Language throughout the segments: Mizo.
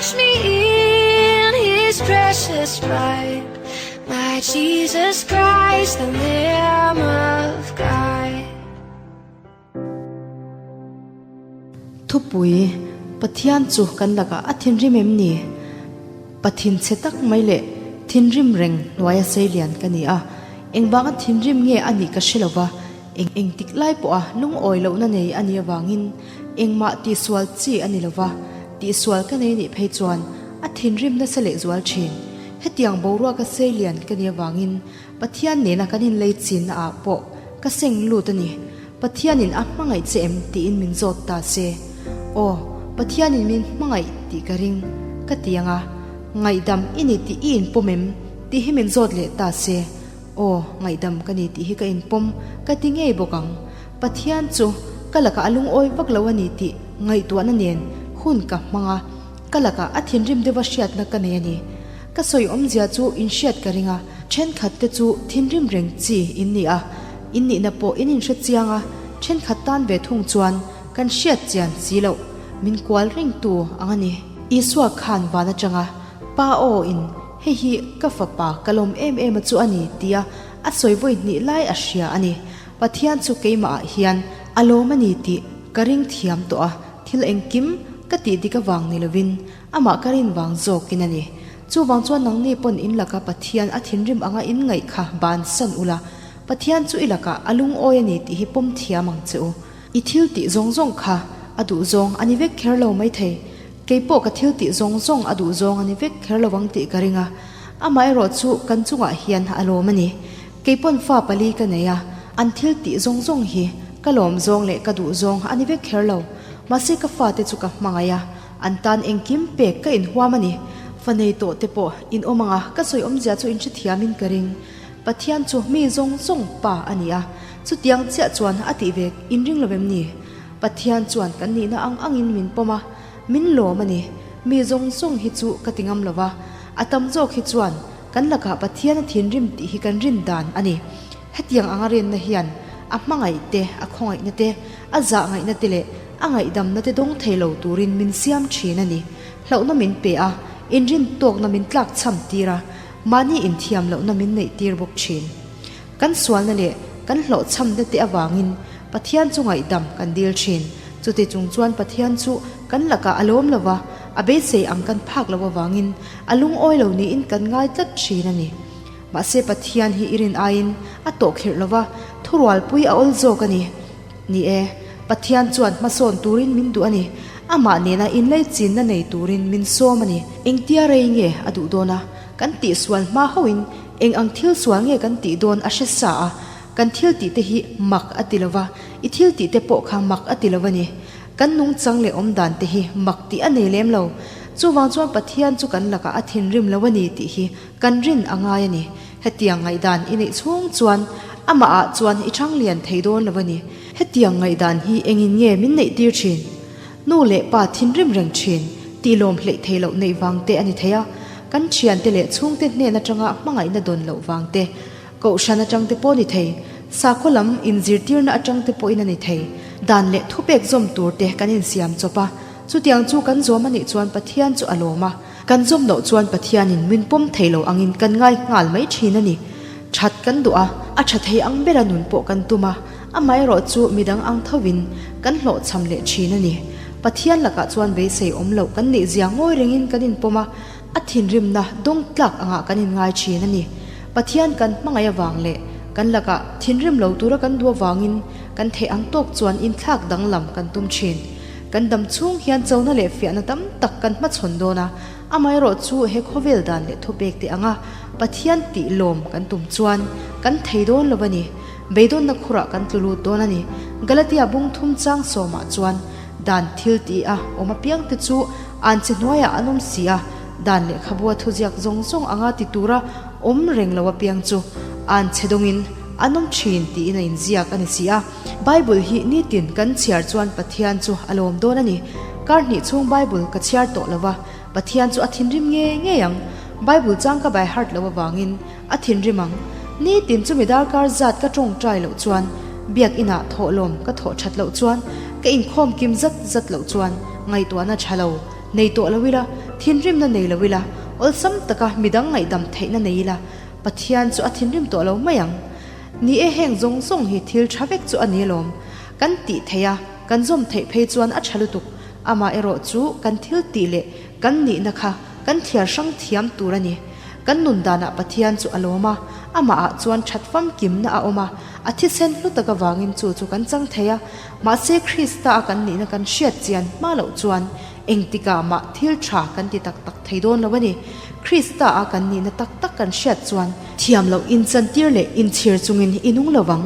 Wash me in his precious blood. My Jesus Christ, the Lamb of God. Thupui, Pathian chu kan lakah a thinrim em ni? Pathin chhe tak mai leh thinrim reng hnuaia seilian ka ni a, engvanga thinrim nge a nih ka hre lova, eng engtik lai pawha lungawi lohna nei a nih avangin engmah tihsual chi a ni lova, tihsual ka nei nih phei chuan a thinrim nasa lehzual thin. Hetiang boruaka seilian ka nih avangin Pathian nena kan inlei chinna ah pawh ka seng lut a ni. Pathianin a hmangaih che em tiin min zawt ta se. Aw, Pathianin min hmangaih tih ka ring, ka ti ang a. Ngaihdam i ni tih i inpawm em tih hi min zawt leh ta se. Aw, ngaihdam ka ni tih hi ka inpawm, ka ti ngei bawk ang. Pathian chu ka lakah a lungawi vak lo a ni tih ngaihtuahna nen hun ka hmang a, ka lakah a thinrim deuha hriatna ka nei a ni. Ka sawi awmzia chu inhriat ka ring a, thenkhat te chu thinrim reng chi in ni a, in nihna pawh in inhre chiang a, thenkhat tan ve thung chuan kan hriat chian si loh, min kual rengtu ang a ni. Isua khan van atanga Pa aw in hei hi ka fapa ka lawm em em a chu a ni tia a sawi vawi hnih lai a hria a ni. Pathian chu keimah ah hian a lawm a ni tih ka ring thiam tawh a, thil engkim ka tih dik avang ni lovin Amah ka rin vang zawkin a ni. Chuvang chuan nangni pawn in laka Pathian a thinrim anga in ngaih kha bansan ula, Pathian chu i lakah a lungawi a ni tih hi pawm thiam ang che u. I thil tih zawng zawng kha a duh zawng a ni vek kher lo maithei. Kei pawh ka thil tih zawng zawng a duh zawng a ni vek kher lo ang tih ka ring a. Amaherawh chu kan chungah hian a lawm a ni. Kei pawn fa pali ka nei a, an thil tih zawng zawng hi ka lawm zawng leh ka duh zawng a ni vek kher lo. Mahse ka fate chu ka hmangaih a. An tan engkim pek ka inhuam a ni. Fa nei tawh te pawh in awm ang a, ka sawi awmzia chu in hrethiamin ka ring. Pathian chu mi zawng zawng pa a ni a, chutiang chiah chuan a tih ve in ring lo em ni? Pathian chuan kan nihna ang angin min pawm a, min lawm a ni. Mi zawng zawng hi chu ka ti ngam lo va, a tam zawk hi chuan kan lakah Pathian a thinrim tih hi kan rin dan a ni. Hetiang anga rinna hian a hmangaih te, a khawngaihna te, a zahngaihna te leh a ngaihdamna te dawng thei lo turin min siam thin a ni. Hlauhna min pe a, inrin tawkna min tlak chham tir a, mahni inthiam lohna min neih tir bawk thin. Kan sualna leh kan hlawhchhamna te avangin Pathian chu ngaihdam kan dil thin. Chuti chung chuan Pathian chu kan lakah a lawm lo va, a beisei ang kan phak loh avangin a lungawi lo niin kan ngai tlat thin a ni. Mahse Pathian hi i rin aiin a tawhkhirh lo va, thurualpui a awl zawk a ni. Ni e, Pathian chuan hmasawn turin min duh a ni. Amah nena inleichinna nei turin min sawm a ni. Engtia rei nge a duh dawn a, kan tihsual hma hauhin eng ang thil sual nge kan tih dawn a hre sa a, kan thil tih te hi mak a ti lo va, i thil tih te pawh kha mak a ti lo a ni. Kan nungchang leh awmdan te hi mak tih a nei lem lo. Chuvang chuan Pathian chu kan lakah a thinrim lo a ni tih hi Kan rin a ngai a ni. Hetiang ngaihdan i neih chhung chuan amah ah chuan i thang lian thei dawn lo a ni. Hetiang ngaihdan hi engin nge min neih tir thin? Nu leh pa thinrim reng thin, tih lawm hleih thei loh neih vang te a ni thei a. Kan thiante leh chhungte hnen atanga hmangaihna dawn loh vang te, kohhran atang te pawh a ni thei, sakhaw lam inzirtirna atang te pawhin a ni thei. Dan leh thupek zawm tur te kan insiam chawp a, chutiang chu kan zawm a nih chuan Pathian chu a lawm a. Kan zawm loh chuan Pathianin min pawm thei lo angin kan ngai nghal mai thin a ni. That kan duh a, a tha thei ang bera nun pawh kan tum a, amaherawh chu midang ang thovin kan hlawhchham leh thin a ni. Pathian lakah chuan beisei awm loh kan nih zia ngawi rengin kan inpawm a, a thinrimna dawng tlak angah kan inngai thin a ni. Pathian kan hmangaih avang leh kan lakah thinrim lo tura kan duh avangin kan theih ang tawk chuan inthlak danglam kan tum thin. Kan dam chhung hian chona leh fiahna tam tak kan hmachhawn dawn a, amaherawh chu he khawvel dan leh thupek te anga Pathian tih lawm kan tum chuan kan thei dawn lo a ni. Beidawnna khurah kan tlu lut dawn a ni. Galatia bung thum chang sawmah chuan dan thil tih a awm apiang te chu an che hnuaiah an awm si a, dan lehkhabua thuziak zawng zawng anga ti tura awm reng lo apiang chu an che dawngin an awm thin tiin a inziak a ni si a. Bible hi nitin kan chhiar chuan Pathian chu a lawm dawn a ni. Kar hnih chhung Bible ka chhiar tawh lo va, Pathian chu a thinrim ngei ngei ang. Bible chang ka by heart lo avangin a thinrim ang. Nitin chumi darkar zat ka tawngtai loh chuan, biak inah thawhlawm ka thawh that loh chuan, ka inkhawm kim zat zat loh chuan ngaihtuahna tha lo nei tawh lo ila. Thinrimna nei lo ila, awlsam taka midang ngaihdam theihna nei ila, Pathian chu a thinrim tawh lo mai ang. Ni e, heng zawng zawng hi thil tha vek chu a ni alawm. Kan tih theih a, kan zawm theih phei chuan a tha lutuk. Amaherawh chu kan thil tih leh kan nihna kha kan thliar hrang thiam tur a ni. Kan nun danah Pathian chu a lawm a, amahah chuan that famkimna a awm a, a thisen hlu tak avangin chu chu kan chang thei a. Mahse Krista a kan nihna kan hriat chian hma loh chuan engtikah mah thil tha kan ti tak tak thei dawn lo a ni. Krista a kan nihna tak tak kan hriat chuan thiam loh inchantir leh inchhir chungin i nung lo vang.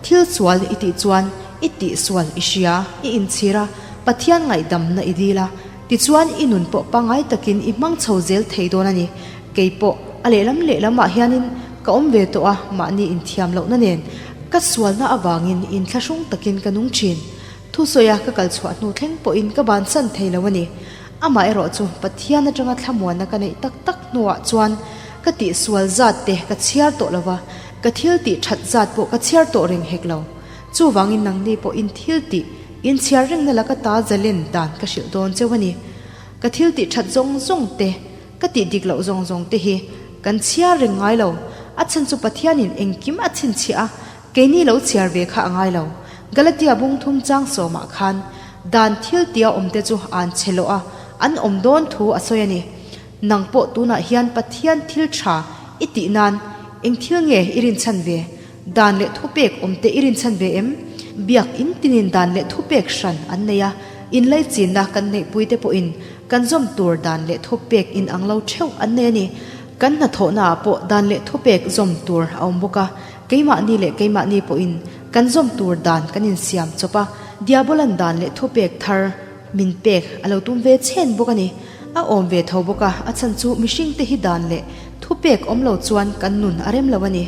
Thil sual i tih chuan i tihsual i hria, i inchhir a, Pathian ngaihdamna i dil a, Tichuan i nun pawh pangngai takin i hmang chho zel thei dawn a ni. Kei pawh a lehlam lehlamah hianin ka awm ve tawh a, mahni inthiam lohna nen ka sualna avangin inthlahrung takin ka nung thin. Thusawia ka kal chhuah hnu thleng pawhin ka bansan thei lo a ni. Amaherawh chu Pathian atanga thlamuanna ka neih tak tak hnuah chuan ka tihsual zat te ka chhiar tawh lo va, ka thil tih that zat pawh ka chhiar tawh reng hek lo. Chuvangin nangni pawh in thil tih Inchhiar rengna laka ta zalen dan ka hrilh dawn cheu a ni. Ka thil tih that zawng zawng te, ka tih dik loh zawng zawng te hi kan chhiar reng ngai lo. A chhan chu Pathianin engkim a chhinchhiah a, keini lo chhiar ve kha a ngai lo. Galatia bung thum chang sawmah khan dan thil tia awmte chu an chhe loh a, an awm dawn thu a sawi a ni. Nang pawh tunah hian Pathian thil tha i tih nan eng thil nge i rinchhan ve? Dan leh thupek awmte i rinchhan ve em? Biak in tinin dan leh thupek hran an nei a, inlaichinna kan neihpuite pawhin kan zawm tur dan leh thupek inang lo theuh an nei a ni. Kan hnathawhnaah pawh dan leh thupek zawm tur a awm bawk a, keimahni leh keimahni pawhin kan zawm tur dan kan insiam chawp a, Diabolan dan leh thupek thar min pek a lo tum ve chhen bawk a ni. A awm ve tho bawk a, a chhan chu mihringte hi dan leh thupek awm lo chuan kan nun a rem lo a ni.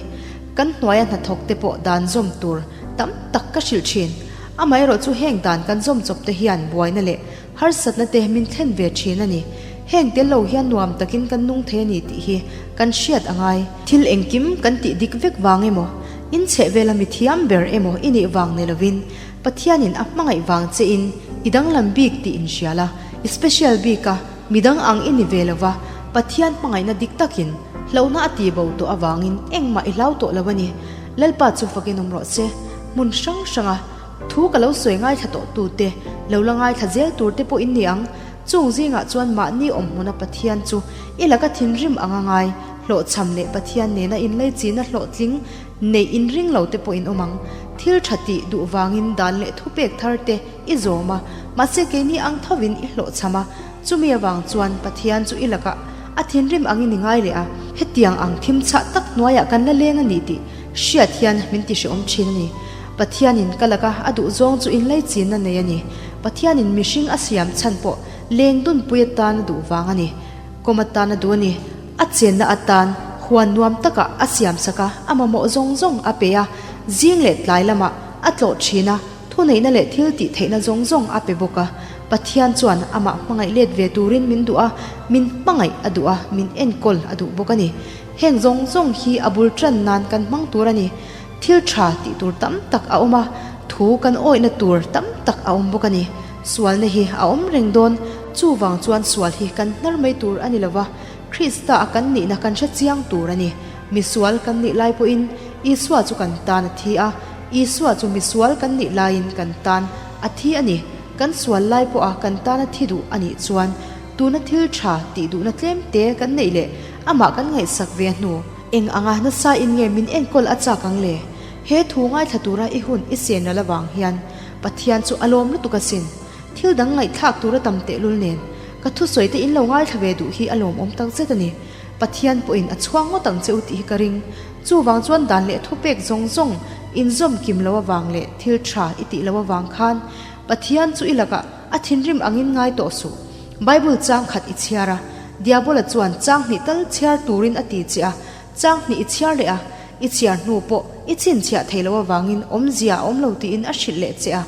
Kan hnuaia hnathawk te pawh dan zawm tur tam tak ka hrilh thin. Amaherawh chu heng dan kan zawm chawp te hian buaina leh harsatna te min thlen ve thin a ni. Heng tel lo hian nuam takin kan nung thei a ni tih hi kan hriat a ngai. Thil engkim kan tih dik vek vang emaw, in chheh vela mi thiam ber emaw i nih vang ni lovin Pathianin a hmangaih vang che in i danglam bik tih in hria la, i special bik a, midang ang i ni ve lo va, Pathian hmangaihna dik takin hlauhna a ti bo tawh avangin engmah i hlau tawh lo a ni. Lalpa chu fakin awm rawh se. Hmun hrang hranga thu ka lo sawi ngaithla tawh tu te, lo la ngaithla zel tur te pawh in ni ang. Chung zingah chuan mahni awmhmuna Pathian chu i laka thinrim anga ngai, hlawhchham leh Pathian nena inleichina hlawhtling Neih inring lo te pawh in awm ang. Thil tha tih duh vangin dan leh thupek thar te i zawm a, mahse keini ang thovin i hlawhchham a. Chumi avang chuan Pathian chu i lakah a thinrim angin i ngai leh a. Hetiang ang thim chhah tak hnuaiah kan la leng a ni tih hriat hian min ti hrehawm thin a ni. Pathianin ka laka a duh zawng chu inlaichinna nei a ni. Pathianin mihring a siam chhan pawh leng dunpui atan a duh vang a ni. Kawm atan a duh a ni. A chenna atan huan nuam takah a siam sak a, a mamawh zawng zawng a pe a, zing leh tlai lamah a tlawh thin a, thuneihna leh thil tih theihna zawng zawng a pe bawk a. Pathian chuan amah hmangaih let ve turin min duh a, min hmangaih a duh a, min enkawl a duh bawk a ni. Heng zawng zawng hi a bul tan nan kan hmang tur a ni. Thil tha tih tur tam tak a awm a, thu kan awihna tur tam tak a awm bawk a ni. Sualna hi a awm reng dawn, chuvang chuan sual hi kan hnar mai tur a ni lova, Krista a kan nihna kan hre chiang tur a ni. Misual kan nih lai pawhin Isua chu kan tan a thi a, Isua chu misual kan nih laiin kan tan a thi a ni. Kan sual lai pawha kan tan a thi duh a nih chuan tuna thil tha tih duhna tlem te kan neih leh amah kan ngaihsak ve hnu eng anga nasa in nge min enkawl a chak ang le? He thu ngaithla tura i hun i sen ral avang hian Pathian chu a lawm lutuk asin. Thil dang ngaihthlak tur a tam tehlul nen, ka thusawi te in lo ngaithla ve duh hi a lawmawm tak zet a ni. Pathian pawhin a chhuang ngawt ang che u tih hi ka ring. Chuvang chuan dan leh thupek zawng zawng inzawm kim lo avang leh thil tha i tih lo avang khan Pathian chu i lakah a thinrim angin ngai tawh suh. Bible chang khat i chhiar a, Diabola chuan chang hnih tal chhiar turin a ti che a, chang hnih i chhiar leh a, i chhiar hnu pawh i chhinchhiah thei lo avangin awmzia a awm lo tiin a hrilh leh che a.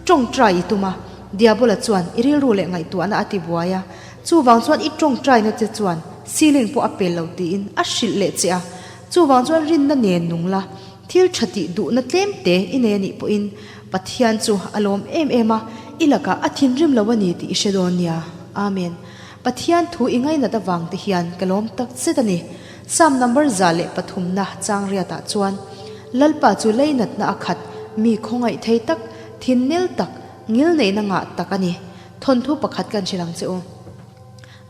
Tawngtai i tum a, Diabola chuan i rilru leh ngaihtuahna a ti buai a, chuvang chuan i tawngtaina che chuan ceiling pawh a pel lo tiin a hrilh leh che a, chuvang chuan rinna nen nung la, thil tha tih duhna tlem te i nei a nih pawhin Pathian chu a lawm em em a, i lakah a thinrim lo a ni tih i hre dawn nia. Amen. Pathian thu i ngainat avang te hian ka lawm tak zet a ni. Psalm number 103 na chang riatah chuan, Lalpa chu leinatna a khat, mi khawngaih thei tak, thinnel tak, ngilneihna ngah tak a ni. Thawnthu pakhat kan hrilh ang che u.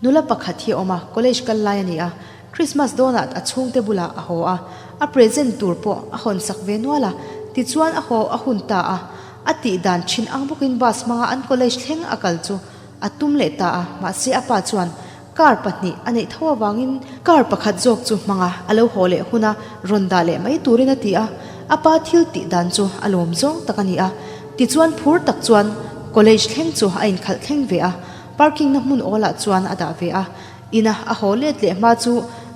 Nula pakhat hi a awm a, college kal lai a ni a, Christmas dawnah a chhungte bulah a haw a, a present tur pawh a hawn sak ve nual a, tichuan a haw a hun ta a, a tih dan thin ang bawkin bus hmanga an college thleng a kal chu a tum leh ta a, mahse a pa chuan car pahnih a neih tho avangin car pakhat zawk chu hmanga a lo haw leh huna rawn dah leh mai turin a ti a, a pa thil tih dan chu a lawm zawng tak a ni a, tichuan phur tak chuan college thleng chu a inkhalh thleng ve a. Parking na hmun awlah chuan a dah ve a, ina a haw let leh hma chu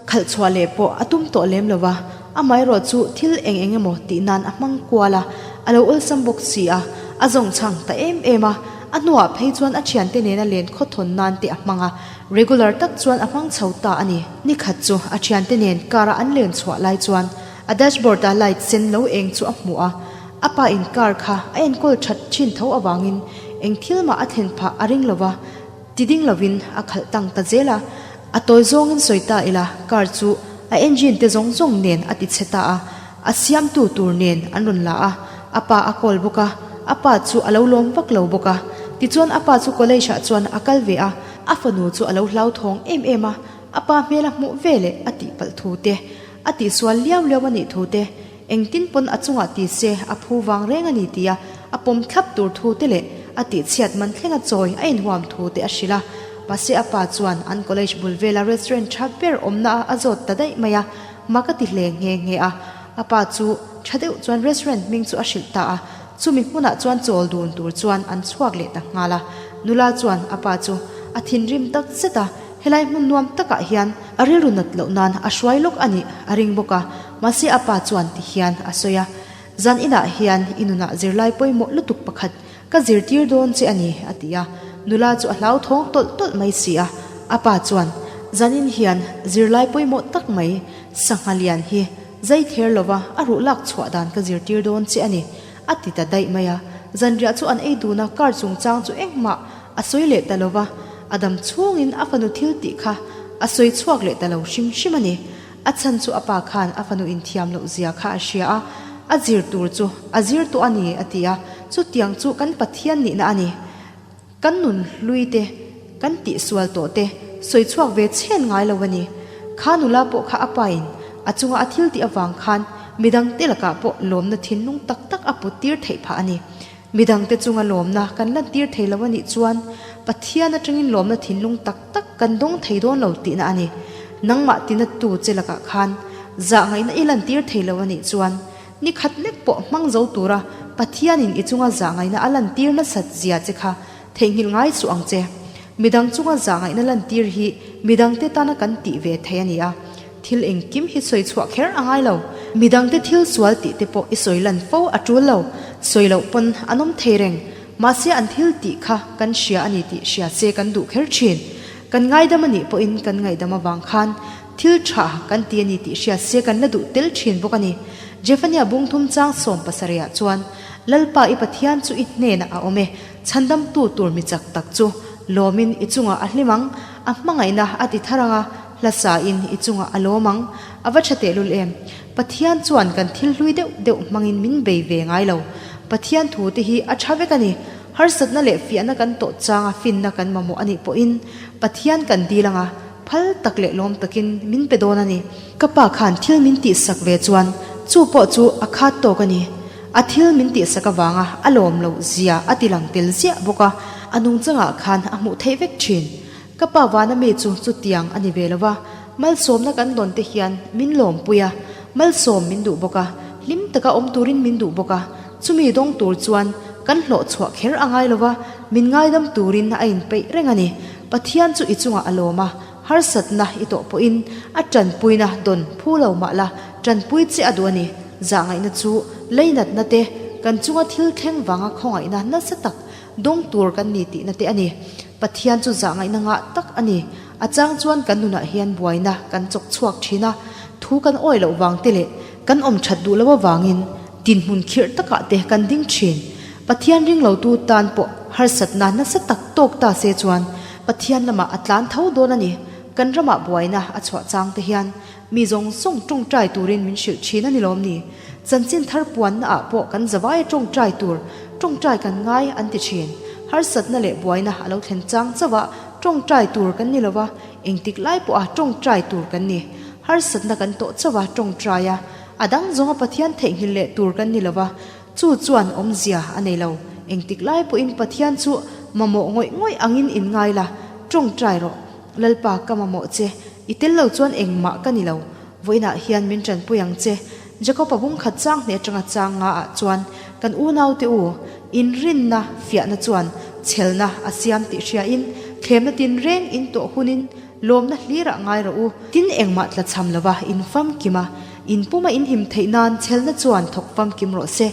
khalh chhuah leh pawh a tum tawh lem lo va, amaherawh chu thil eng eng emaw tih nan a hmang kual a, a lo awlsam bawk si a, a zawng chhang ta em em a, a hnuah phei chuan a thiante nena len khawthawn nan te a hmang a, regular tak chuan a hmang chho ta a ni. Nikhat chu a thiante nen car a an len chhuah lai chuan a dashboard a light sen lo eng chu a hmu a, A pa in car kha a enkawl that thin tho avangin eng thil mah a thlen phah a ring lova, ti ding lovin a khalh tang ta zel a. A tawi zawngin sawi ta ila car chu a engine te zawng zawng nen a ti chhe ta a, a siamtu tur nen an rawn la a, a pa a call bawk a, a pa chu a lo lawm vak lo bawk a. Tichuan a pa chu college ah chuan a kal ve a, a fanu chu a lo hlauthawng em em a, a pa hmel a hmuh veleh a tihpalh thu te, a tihsual liau liau a nih thu te, Engtin pawn a chungah ti se a phu vang reng a ni tia a pawm thlap tur thu te leh a tihchhiat man thlenga chawi a inhuam thu te a hrilh a. Mahse a pa chuan an college bul vela restaurant tha ber awmna a zawt ta daih mai a, mak a ti hle nghe nghe a. A pa chu tha deuh chuan restaurant hming chu a hrilh ta a, chumi hmunah chuan chawl dun tur chuan an chhuak leh ta nghal a. Nula chuan a pa chu a thinrim tak zet a, helai hmun nuam takah hian a rilru nat loh nan a hruai lawk a nih a ring bawk a. Mahse a pa chuan ti hian a sawi a, Zan inah hian i nunah zirlai pawimawh lutuk pakhat ka zirtir dawn che a ni, a ti a. Nula chu a hlauthawng tawlh tawlh mai si a. A pa chuan, Zanin hian zirlai pawimawh tak mai sangha lian hi zai ther lova a ruh lak chhuah dan ka zirtir dawn che a ni, a ti ta daih mai a. Zanriah chu an ei dun a, car chungchang chu engmah a sawi leh ta lova, a dam chhungin a fanu thil tih kha a sawi chhuak leh ta lo hrim hrim a ni. A chhan chu a pa khan a fanu inthiam loh zia kha a hria a, a zir tur chu a zir tawh a ni a ti a, chutiang chu kan Pathian nihna a ni. Kan nun hlui te, kan tihsual tawh te sawi chhuak ve chhen ngai lo a ni. Kha nula pawh kha a pa in a chunga a thil tih avang khan midang te lakah pawh lawmna thinlung tak tak a put tir theih phah a ni. Midangte chunga lawmna kan lantir thei lo a nih chuan Pathian atangin lawmna thinlung tak tak kan dawng thei dawn lo tihna a ni. Nangmah tinattu che lakah khan zahngaihna i lantir thei lo a nih chuan ni khat lek pawh hmang zo tura Pathianin i chunga zahngaihna a lantir nasat zia che kha theihnghilh ngai suh ang che. Midang chunga zahngaihna lantir hi midangte tana kan tih ve thei a ni a. Thil engkim hi sawi chhuah kher a ngai lo. Midangte thil sual tih te pawh i sawi lan fo a tul lo. Sawi loh pawn an awm thei reng. Mahse an thil tih kha kan hria a ni tih hria se kan duh kher thin. Kan ngaidam a nih pawhin kan ngaihdam avang khan thil tha kan ti a ni tih hria se kan la duh tel thin bawk a ni. Jefania bungthum chang 17 ah chuan, Lalpa i Pathian chu i hnenah a awm e, chhandamtu tur mi chak tak chu lawmin i chungah a hlim ang, a hmangaihna a ti thar ang a, Hlasa in i chungah a lawm ang. A va tha tehlul em? Pathian chuan kan thil hlui deuh deuh hmangin min bei ve ngai lo. Pathian thu te hi a tha vek a ni. Harsatna leh fiahna kan tawh changa finna kan mamawh a nih pawhin Pathian kan dil anga phal tak leh lawm takin min pe dawn a ni. Ka pa khan thil min tihsak ve chuan chu pawh chu a khat tawk a ni. A thil min tihsak avanga a lawm loh zia a ti lang tel ziah bawk a, a nungchangah khan a hmuh theih vek thin. Ka pa vana mi chu chutiang a ni ve lo va, malsawmna kan dawn te hian min lawmpui a, malsawm min duh bawk a, hlim taka awm turin min duh bawk a, chumi dawng tur chuan kan hlawh chhuah kher a ngai lo va, min ngaidam turin a inpeih reng a ni. Pathian chu i chungah a lawm a, harsatna i tawh pawhin a tanpuina dawn phu lo mah la, tanpui che a duh a ni. Zahngaihna chu leinatna te, kan chunga thil thleng vanga khawngaihna nasa tak Dawng tur kan ni tihna te a ni. Pathian chu zahngaihna ngah tak a ni. A chang chuan kan nunah hian buaina kan chawk chhuak thin a, thu kan awi loh vang te leh kan awm that duh loh avangin dinhmun khirh takah te kan ding thin. Pathian ring lotu tan pawh harsatna nasa tak tawk ta se chuan. Pathian lamah a tlan tho dawn a ni. Kan ramah buaina a chhuah chang te hian mi zawng zawng tawngtai turin min hrilh thin a ni lawm ni? Chanchin thar puanna ah pawh kan zavaia tawngtai tur tawngtai kan ngai an ti thin. Harsatna leh buaina a lo thlen chang chauh a tawngtai tur kan ni lo va, engtik lai pawha tawngtai tur kan ni. Harsatna kan tawh chauh a tawngtai a, a dang zawnga Pathian theihnghilh leh tur kan ni lo va, Chu chuan awmzia a nei lo. Engtik lai pawhin Pathian chu mamawh ngawih ngawih angin in ngai la, tawngtai rawh. Lalpa ka mamawh che, i tel lo chuan engmah ka ni lo. Vawiinah hian min tanpui ang che. Jakob-a bungkhat chang hne atanga chang nga ah chuan kan unaute u, inrinna fiahna chuan chhelna a siam tih hriain thlemna tinreng in tawh hunin Lawmna hlirah ngai rawh u. Tin engmah tla cham lova in famkim a, in puma in him theih nan chhelna chuan thawk famkim rawh se.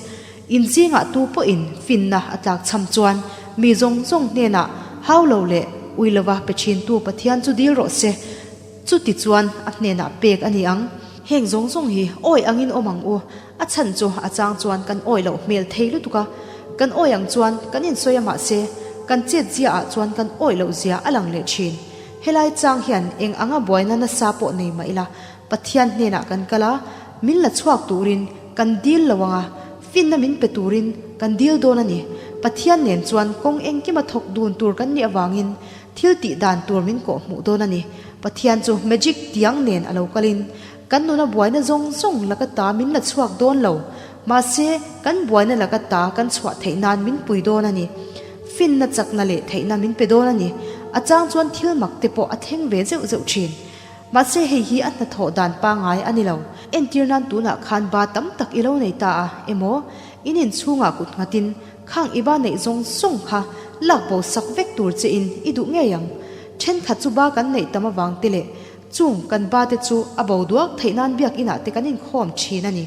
In zingah tu pawhin finna a tlak cham chuan mi zawng zawng hnenah hau lo leh ui lova pe thintu Pathian chu dil rawh se. Chuti chuan a hnenah pek a ni ang. Heng zawng zawng hi awi angin awm ang u. A chhan chu a chang chuan kan awi loh hmel thei lutuk a, kan awi ang chuan kan insawi a mahse kan chet zia ah chuan kan awi loh zia a lang leh thin. Helai chang hian eng anga buaina nasa pawh nei mah ila Pathian hnenah kan kal a, min la chhuak turin kan dil lo ang a, finna min pe turin kan dil dawn a ni. Pathian nen chuan kawng engkima thawk dun tur kan nih avangin thil tih dan tur min kawh hmuh dawn a ni. Pathian chu magic tiang nen a lo kalin Kan nuna buaina zawng zawng laka ta min la chhuak dawn lo, mahse kan buaina laka ta kan chhuah theih nan min pui dawn a ni. Finna chakna leh theihna min pe dawn a ni. A chang chuan thil mak te pawh a thleng ve zeuh zeuh thin. Mahse hei hi a hnathawh dan pangngai a ni lo. Entir nan tunah khan ba tam tak i lo nei ta a emaw, in inchhungah kut nghatin khang i ba neih zawng zawng kha lak bo sak vek tur che in i duh ngei ang. Thenkhat chu ba kan neih tam avang te leh Chung kan ba te chu a bo duak theih nan biak inah te kan inkhawm thin a ni.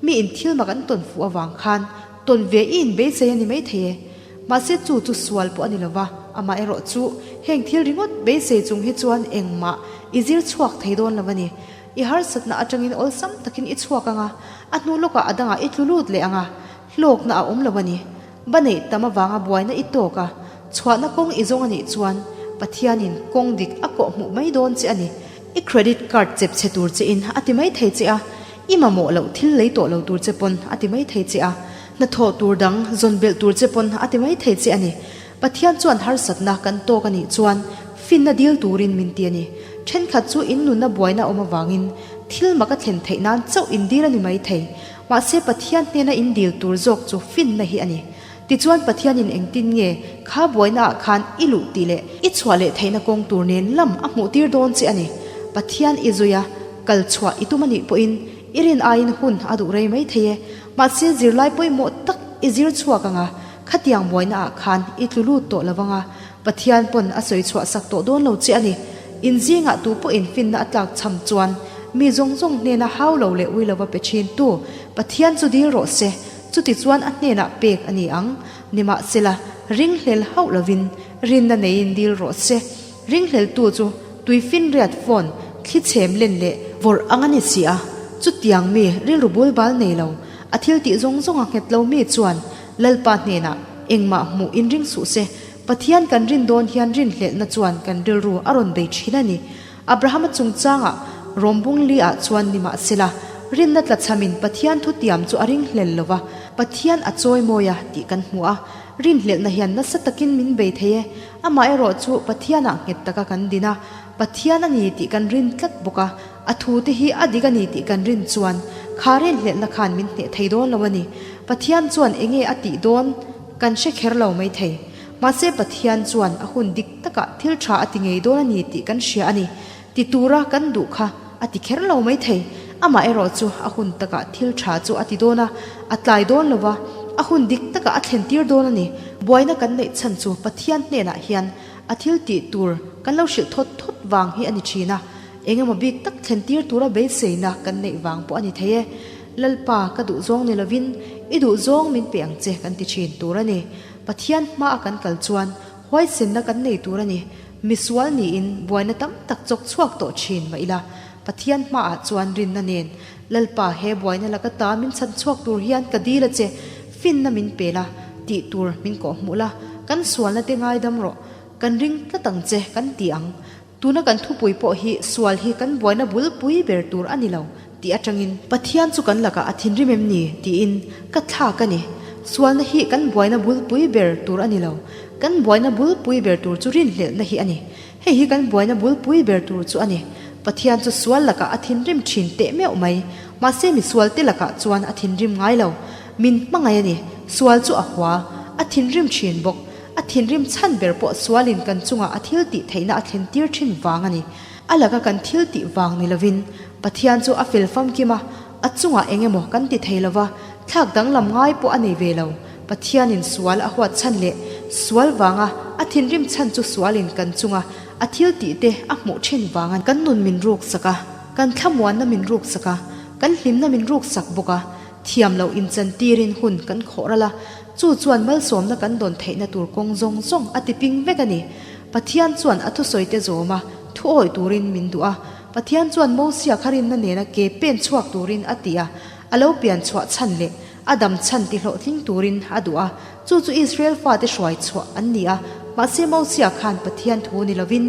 Mi in thil mak an tawn fuh avang khan tawn ve i inbeisei a ni mai thei e. Mahse chu chu sual pawh a ni lova, amaherawh chu heng thil ringawt beisei chung hi chuan engmah i zir chhuak thei dawn lo a ni. I harsatna atangin awlsam takin i chhuak ang a, a hnu lawkah a dangah i tlu lut leh ang a, hlawkna a awm lo a ni. Ba neih tam avanga buaina i tawk a, chhuahna kawng i zawng a nih chuan Pathianin kawng dik a kawh hmuh mai dawn che a ni. I credit card chep chhe tur che in a ti mai thei che a, i mamawh loh thil lei tawh lo tur che pawn a ti mai thei che a, hnathawh tur dang zawn belh tur che pawn a ti mai thei che a ni. Pathian chuan harsatna kan tawk a nih chuan finna dil turin min ti a ni. Thenkhat chu in nunna buaina awm avangin thil mak a thlen theih nan chauh in dil a ni mai thei. Mahse Pathian hnena in dil tur zawk chu finna hi a ni. Tichuan Pathianin engtin nge kha buaina ah khan i luh tih leh i chhuah leh theihna kawng tur nen lam a hmuh tir dawn che a ni. Pathian i zui a, kal chhuah i tum a nih pawhin i rin aiin hun a duh rei mai thei e. Mahse zirlai pawimawh tak i zir chhuak ang a, khatiang buaina ah khan i tlu lut tawh lo vang a, Pathian pawn a sawi chhuah sak tawh dawn lo che a ni. In zingah tu pawhin finna a tlak cham chuan mi zawng zawng hnena hau lo leh ui lova pe thin tu Pathian chu dil rawh se, chuti chuan a hnenah pek a ni ang. Nimahsela, ringhlel hauh lovin rinna neiin dil rawh se. Ringhleltu chu tuifinriat phone thli chhem len leh vawrh ang a ni si a, chutiang mi rilru bulbal nei lo, a thil tih zawng zawng a nghet lo mi chuan Lalpa hnenah engmah hmuh inring suh se, Pathian kan rin dawn hian rinhlelhna chuan kan rilru a rawn bei thin a ni. Abrahama chungchangah Rawmbung li ah chuan nimahsela, rinna tlachhamin Pathian thutiam chu a ringhlel lo va, Pathian a chawi mawi a tih kan hmu a. Rinhlelhna hian nasa takin min bei thei e. Amaherawh chu Pathianah nghet taka kan din a, Pathian a ni tih kan rin tlat bawk a, a thute hi a dik a ni tih kan rin chuan kha rinhlelhna khan min hneh thei dawn lo a ni. Pathian chuan enge a tih dawn? Kan hre kher lo mai thei. Mahse Pathian chuan a hun dik takah thil tha a ti ngei dawn a ni tih kan hria a ni. Ti tura kan duh kha a ti kher lo mai thei. Amah erawh chu a hun takah thil tha chu a ti dawn a, a tlai dawn lo va, a hun dik takah a thlen tir dawn a ni. Buaina kan neih chhan chu Pathian hnenah hian a thil tih tur kan lo hrilh thawt thawt vang hi a ni thin a. Engemaw bik tak thlen tir tura beiseina kan neih vang pawh a ni thei e. Lalpa, ka duhzawng ni lovin i duhzawng min pe ang che kan ti thin tur a ni. Pathian hmaa kan kal chuan huaisenna kan nei tur a ni. Misual niin buaina tam tak chawk chhuak tawh thin mah ila, Pathian hmaah chuan rinna nen, Lalpa, he buaina laka ta min chhan chhuak tur hian ka dil a che, finna min pe la, tih tur min kawhhmuh la, kan sualna te ngaidam rawh. Kan ring tlat ang che kan ti ang. Tuna kan thupui pawh hi sual hi kan buaina bulpui ber tur a ni lo tih atangin Pathian chu kan lakah a thinrim em ni tiin ka thlak a ni. Sualna hi kan buaina bulpui ber tur a ni lo. Kan buaina bulpui ber tur chu rinhlelhna hi a ni. Hei hi kan buaina bulpui ber tur chu a ni. Pathian chu sual lakah a thinrim thin teh meuh mai. Mahse misualte lakah chuan a thinrim ngai lo. Min hmangaih a ni. Sual chu a hua. A thinrim thin bawk. A thinrim chhan ber pawh sualin kan chungah a thil tih theihna a thlen tir thin vang a ni. A laka kan thil tih vang ni lovin Pathian chu a fel famkim a, a chungah eng emaw kan ti thei lova, thlak danglam ngai pawh a nei ve lo. Pathianin sual a huat chhan leh sual vanga a thinrim chhan chu sualin kan chunga a thil tih te a hmuh thin vang a ni. Kan nun min ruk sak a, kan thlamuanna min ruk sak a, kan hlimna min ruk sak bawk a, thiam loh inchantirin hun kan khawh ral a, chu chuan malsawmna kan dawn theihna tur kawng zawng zawng a ti ping vek a ni. Pathian chuan a thusawite zawm a, thu awih turin min duh a. Pathian chuan Mosia kha rinna nena ke pen chhuak turin a ti a, a lo pian chhuah chhan leh a dam chhan ti hlawhtling turin a duh a, chu chu Israel fate hruai chhuah an ni a. Mahse Mosia khan Pathian thu ni lovin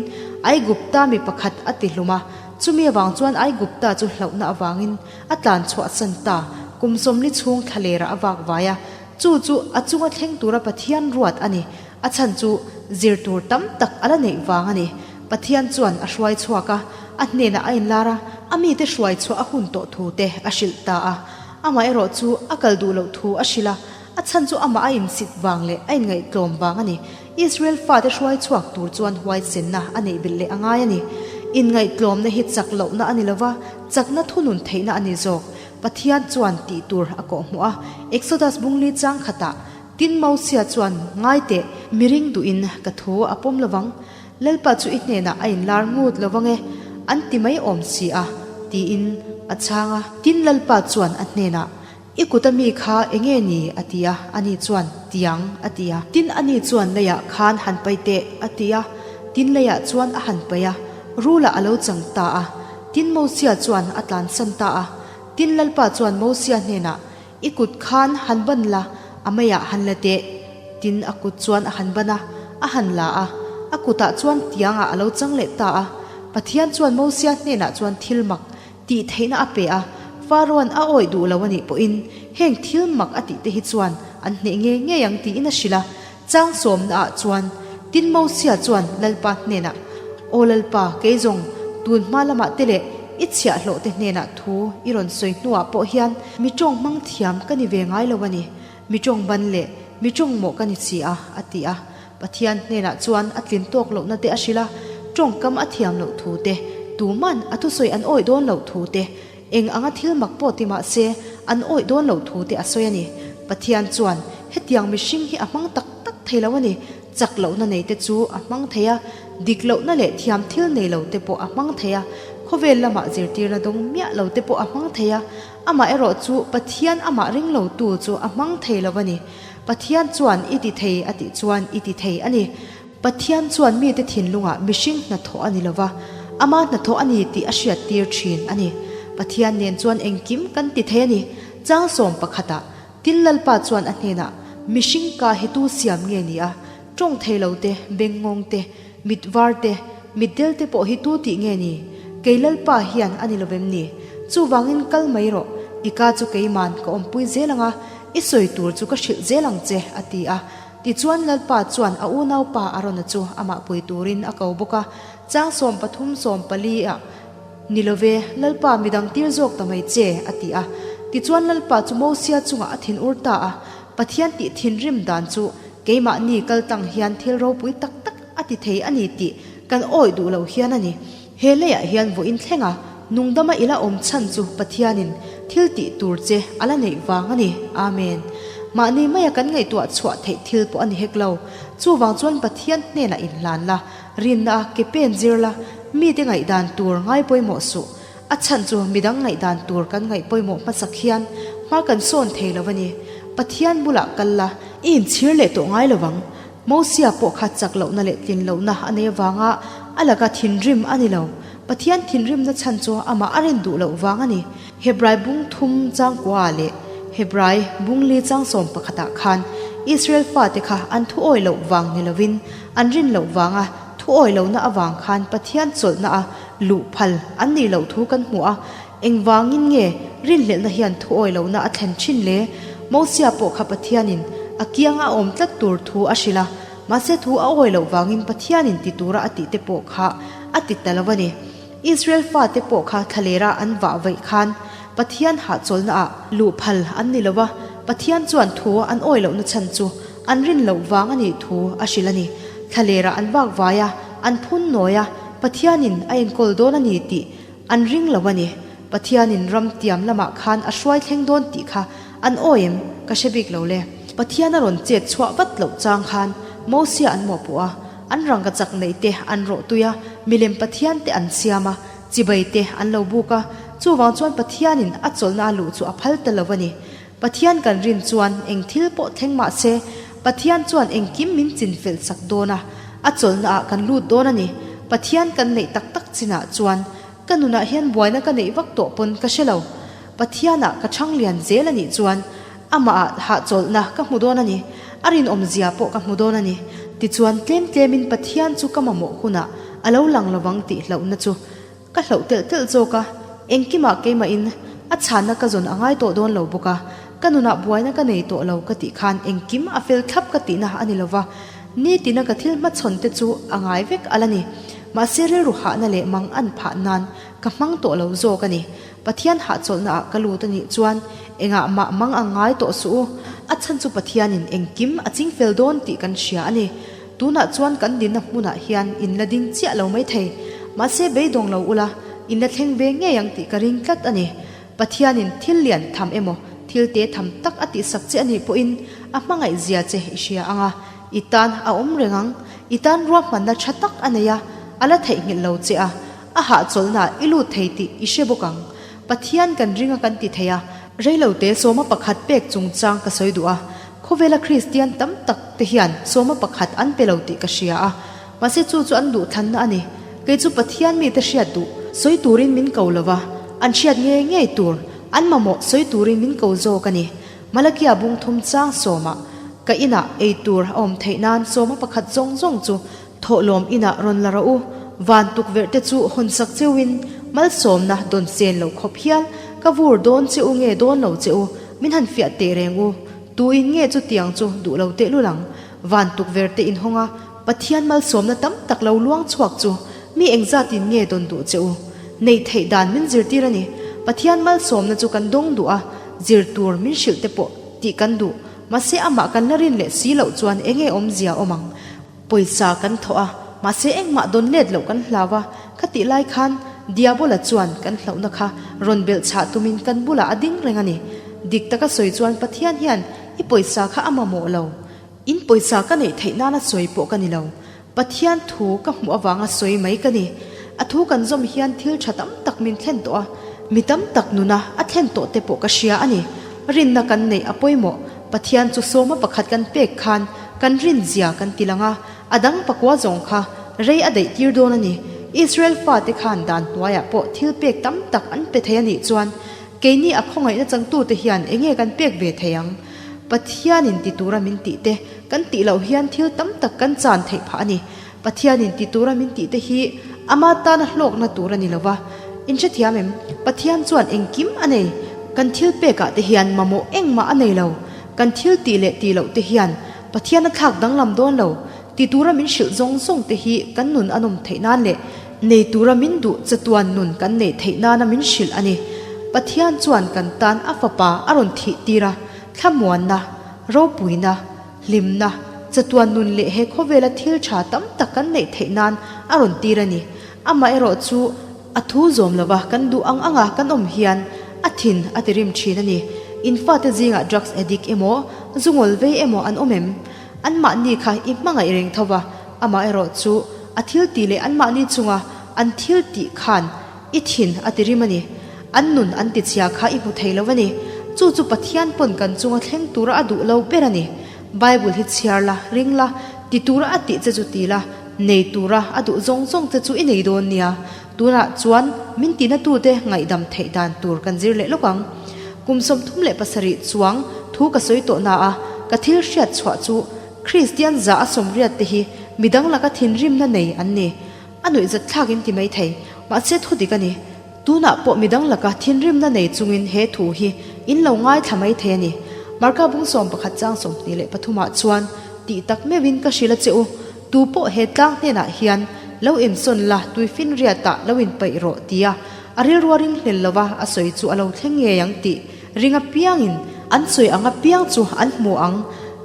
Aigupta mi pakhat a ti hlum a, chumi avang chuan Aigupta chu hlauhna avangin a tlan chhuahsan ta, kum sawmli chhung thlalerah a vak vai a, chu chu a chunga thleng tura Pathian ruat a ni. A chhan chu zir tur tam tak a la neih vang a ni. Pathian chuan a hruai chhuak a, a hnenah a inlar a, a mite hruai chhuah a hun tawh thu te a hrilh ta a. Amaherawh chu a kal duh loh thu a hrilh a, a chhan chu amah a insit vang leh a inngaihtlawm vang a ni. Israel fate hruai chhuak tur chuan huaisenna a neih belh leh a ngai a ni. Inngaihtlawmna hi chak lohna a ni lova, chakna thunun theihna a ni zawk. Pathian chuan tih tur a kawhhmuh a, Exodus bungli chang khatah, Tin Mosia chuan, Ngai teh, mi ring duhin ka thu a pawm lovang. Lalpa chu i hnenah a inlar ngut lovang e, an ti mai awm si a, tiin a chhang a. Tin Lalpa chuan a hnenah, I kut a mi kha enge ni? a ti a, ani chuan, Tiang, a ti a. Tin ani chuan leiah khan han pai teh, a ti a. Tin leiah chuan a han pai a, rulah a lo chang ta a. Tin Mosia chuan a tlansan ta a. Tin Lalpa chuan Mosia hnenah, I kut khan han ban la, a meiah han la teh. Tin a kut chuan a han ban a, a han la a, a kutah chuan tiangah a lo chang leh ta a. Pathian chuan Mosia hnenah chuan thil mak tih theihna a pe a, Farao'n a awih duh lo a nih pawhin heng thil mak a tih te hi chuan an hneh ngei ngei ang tiin a hrilh a. Chang sawmnaah chuan tin Mosia chuan Lalpa hnenah, Aw Lalpa, kei zawng tun hma lamah te leh i chhiahhlawh te hnenah thu i rawn sawi hnuah pawh hian mi tawng hmang thiam ka ni ve ngai lo a ni, mi tawng ban leh mi tawng mawh ka ni si a, a ti a. Pathian hnenah chuan a tlin tawk lohna te a hrilh a, tawngkam a thiam loh thu te, tuman a thusawi an awih dawn loh thu te, Eng anga thil mak pawh ti mah se, an awih dawn loh thu te a sawi a ni. Pathian chuan hetiang mihring hi a hmang tak tak thei lo a ni. Chak lohna nei te chu a hmang thei a, dik lohna leh thiam thil nei lo te pawh a hmang thei a, khawvel lamah zirtirna dawng miah lo te pawh a hmang thei a, amah erawh chu Pathian amah ring lo tu chu a hmang thei lo a ni. Pathian chuan i ti thei a tih chuan i ti thei a ni. Pathian chuan mite thinlungah mihring hnathawh a ni lova, ama hnathawh a ni tih a hriattir thin a ni. Pathian nen chuan engkim kan ti thei a ni. Changsawm pakhatah, Tin Lalpa chuan a hnenah, Mihring ka hi tu siam nge ni a? Tawng thei lo te, bengngawng te, mit var te, mitdel te pawh hi tu tih nge ni? Kei Lalpa hian a ni lovem ni? Chuvangin kal mai rawh, i ka chu keiman ka awmpui zel ang a, i sawi tur chu ka hrilh zel ang che, a ti a. Tichuan Lalpa chuan a unaupa Arona chu amah pui turin a ko bawk a, chang 13 14 ah, Ni lo ve, Lalpa midang tir zawk ta mai che, a ti a. Tichuan Lalpa chu Mosia chungah a thin ur ta a, Pathian tih thinrim dan chu keimahni kal tang hian thil ropui tak tak a ti thei a ni tih kan awih duh lo hian a ni. He leiah hian vawiin thlenga nungdama i la awm chhan chu Pathianin thil tih tur che a la neih vang a ni. Amen. Mahni maia kan ngaihtuah chhuah theih thil pawh a ni hek lo. Chuvang chuan Pathian hnenah inhlan la, rinna a ke pen zir la, mite ngaihdan tur ngai pawimawh suh. A chhan chu midang ngaihdan tur kan ngaih pawimawh hmasak hian hma kan sawn thei lo a ni. Pathian bulah kal la, i inchhir leh tawh ngai lovang. Mosia pawh kha chak lohna leh tlin lohna a nei avanga a laka thinrim a ni lo. Pathian thinrimna chhan chu amah a rin duh loh vang a ni. Hebrai bung thum changkua leh Hebrai bung li chang sawm pakhatah khan Israel fate kha an thu awi loh vang ni lovin an rin loh vanga thu awi lohna avang khan Pathian chawlhna a luh phal an nih loh thu kan hmu a. Engvangin nge rinhlelhna hian thu awi lohna a thlen thin le? Mosia pawh kha Pathianin a kianga a awm tlat tur thu a hrilh a, mahse thu a awi loh vangin Pathianin ti tura a tihte pawh kha a ti ta lo a ni. Israel fate pawh kha thlalera an vah vaih khan Pathian hahchawlhna ah luh phal an ni lo a, Pathian chuan thu an awi lohna chhan chu an rin loh vang a nih thu a hrilh a ni. Thlalera an vak vai a, an phun nawi a, Pathianin a enkawl dawn a ni tih an ring lo a ni. Pathianin ram tiam lamah khan a hruai thleng dawn tih kha an awi em ka hre bik lo le. Pathian a rawn chet chhuah vat loh chang khan Mosia an mawhpuh a, An rangka chak neih te an rawh tui a, milem Pathian te an siam a, chibai te an lo buk a, chuvang chuan Pathianin a chawlhna a luh chu a phal ta lo a ni. Pathian kan rin chuan eng thil pawh thleng mah se, Pathian chuan engkim min chin fel sak dawn a, a chawlhna ah kan lut dawn a ni. Pathian kan neih tak tak chinah chuan ka nunah hian buaina ka neih vak tawh pawn ka hre lo. Pathianah ka chhang lian zel a nih chuan Amah ah hahchawlhna ka hmu dawn a ni, a rinawmzia pawh ka hmu dawn a ni. Tichuan tlem tlemin Pathian chu ka mamawh hunah a lo lang lovang tih hlauhna chu ka hlauh telh telh zawk a, engkimah keimahin a chhanna ka zawn a ngai tawh dawn lo bawk a, ka nunah buaina ka nei tawh lo ka tih khan engkim a fel thlap ka tihna a ni lova, nitina ka thil hmachhawn te chu a ngai vek ala ni. Mahse rilru hahna leh mang an phah nan ka hmang tawh lo zawk a ni. Pathian hahchawlhna ah ka lut a nih chuan engah mah mang ang ngai tawh suh u. A chhan chu Pathianin engkim a ching fel dawn tih kan hria a ni. Tunah chuan kan dinna hmunah hian in la ding chiah lo mai thei. Mahse beidawng lo ula, in la thleng ve ngei ang tih ka ring tlat a ni. Pathianin thil lian tham emaw, thil te tham tak a tihsak che a nih pawhin a hmangaih zia che i hria ang a, i tan a awm reng ang. I tan ruahmanna tha tak a nei a, a la theihnghilh lo che a. A hahchawlhna i lut thei tih i hre bawk ang. Pathian kan ring a kan ti thei a. Reilote sawma pakhat pek chungchang ka sawi duh a. Khawvela Kristian tam tak te hian sawma pakhat an pe lo tih ka hria a. Mahse chu chu an duhthlanna a ni. Kei chu Pathian mite hriat duh sawi turin min ko lo va, an hriat ngei ngei tur, an mamawh sawi turin min ko zawk a ni. Malakia bung thum chang sawmah ka inah ei tur a awm theih nan sawma pakhat zawng zawng chu Thawhlawm inah rawn la rawh u, van tukverh te chu hawn sak cheuhin malsawmna dawn sen lo khawp hial ka vur dawn che u nge dawn lo che u, min han fiah teh reng u, tuin nge chutiang chu duh lo teh lul ang? Van tukverh te inhawng a, Pathian malsawmna tam tak lo luang chhuak chu mi engzatin nge dawn duh che u? Neih theih dan min zirtir a ni, Pathian malsawmna chu kan dawng duh a, zir tur min hrilh te pawh tih kan duh, mahse amah kan la rin leh si loh chuan enge awmzia awm ang? Pawisa kan thawh a, mahse engmah dawn let loh kan hlau a, kha tih lai khan Diabola chuan kan hlauhna kha rawn belh chhah tumin kan bulah a ding reng a ni. Dik taka sawi chuan Pathian hian i pawisa kha a mamawh lo. In pawisa ka neih theih nana sawi pawh ka ni lo. Pathian thu ka hmuh avanga sawi mai ka ni. A thu kan zawm hian thil tha tam tak min thlen tawh a, mi tam tak nuna a thlen tawh te pawh ka hria a ni. Rinna kan neih a pawimawh. Pathian chu sawma pakhat kan pek khan kan rin zia kan ti lang a, a dang pakua zawng kha rei a daih tir dawn a ni. Israel fate khan dan hnuaiah pawh thil pek tam tak an pe thei a nih chuan keini a khawngaihna changtute hian enge kan pek ve thei ang? Pathianin ti tura min tih te kan tih loh hian thil tam tak kan chan theih phah a ni. Pathianin ti tura min tih te hi ama tana hlawkna tur a ni lo va. In hrethiam em? Pathian chuan engkim a nei. Kan thil pekah te hian mamawh engmah a nei lo. Kan thil tih leh tih loh te hian Pathian a thlak danglam dawn lo. Ti tura min hrilh zawng zawng te hi kan nun a nawm theih nan leh nei tura min duh chatuan nun kan neih theih nana min hrilh a ni. Pathian chuan kan tan a fapa a rawn thih tir a, thlamuanna, ropuina, Hlimna, chatuan nun leh he khawvela thil tha tam tak kan neih theih nan a rawn tir a ni. Amaherawh chu a thu zawm lova kan duh ang anga kan awm hian a thin a ti rim thin a ni. In fate zingah drugs addict emaw, zu ngawl vei emaw an awm em? Anmahni kha i hmangaih reng tho va, amaherawh chu a thil tih leh anmahni chunga an thil tih khan I thin a ti rim a ni. An nun an ti chhia kha i hmu thei lo a ni. Chu chu Pathian pawn kan chunga thleng tura a duh lo ber a ni. Bible hi chhiar la, ring la, ti tura a tih che chu ti la, nei tura a duh zawng zawng che chu i nei dawn nia. Tunah chuan min tina tute ngaihdam theih dan tur kan zir leh lawk ang. Kum 37 chuang thu ka sawi tawh na a. ka thil hriat chhuah chu Kristian 180 te hi midang laka thinrimna nei an ni. A nuihzat thlak in ti mai thei, mahse thu dik a ni. Tunah pawh midang laka thinrimna nei chungin he thu hi in lo ngaithla mai thei a ni. Marka bung 11 chang 23 ah chuan tih tak meuhin ka hrilh a che u, tu pawh he tlang hnenah hian lo insawn la tuifinriat ah lo inpaih rawh tia a rilrua ringhlel lova a sawi chu a lo thleng ngei ang tih ring apiangin an sawi ang apiang chu an hmu ang.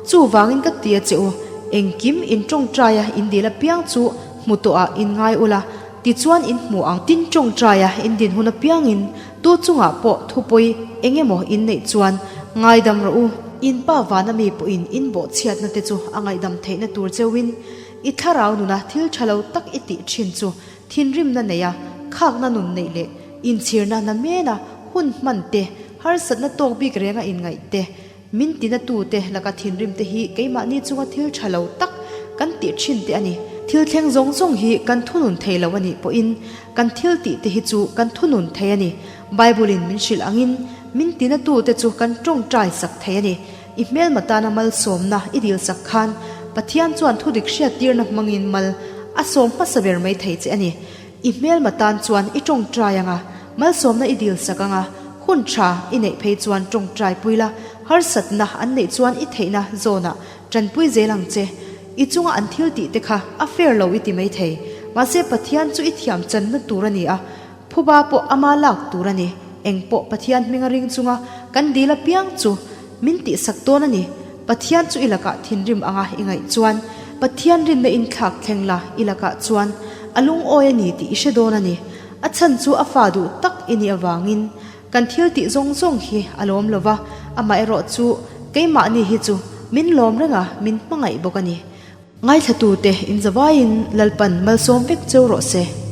Chuvangin ka ti a che u, engkim in tawngtaia in dil apiang chu hmu tawh ah in ngai ula, tichuan in hmu ang. Tin tawngtaia in din hun apiangin tu chungah pawh thupawi eng emaw in neih chuan ngaidam rawh u. In pa vana mi pawhin in bawhchhiatna te chu a ngaihdam theihna tur cheuhin i thlarau nuna thil tha lo tak i tih thin chu Thinrimna neia khakna nun neih leh inchhirna na mena hun hman te, harsatna tawk bik renga inngaih te, min tinatute laka thinrim te hi keimahni chunga thil tha lo tak kan tih thin te a ni. Thil thleng zawng zawng hi kan thunun thei lo a nih pawhin kan thil tih te hi chu kan thunun thei a ni. Bible-in min hrilh angin min tinatute chu kan tawngtai sak thei a ni. I hmelma tana malsawmna i dil sak khan Pathian chuan thudik hriattirna hmangin mal a sawm hmasa ber mai thei che a ni. I hmelma tan chuan i tawngtai anga, malsawmna i dil sak anga, hun tha i neih phei chuan tawngtai pui la, harsatna an neih chuan i theihna zawnah tanpui zel ang che. I chunga an thil tih te kha a fair lo i ti mai thei. Mahse Pathian chu i thiam channa tur a ni a, Phuba pawh ama lak tur a ni. Eng pawh Pathian hminga ring chunga kan dil apiang chu min tihsak dawn a ni. Pathian chu i lakah thinrim anga i ngaih chuan Pathian rinna in thlak thleng la i lakah chuan a lungawi a ni tih i hre dawn a ni. A chhan chu a fa duh tak i nih avangin kan thil tih zawng zawng hi a lawm lo va, amaherawh chu keimahni hi chu min lawm reng a, min hmangaih bawk a ni. Ngaithlatute inzavaiin Lalpan malsawm vek cheu rawh se.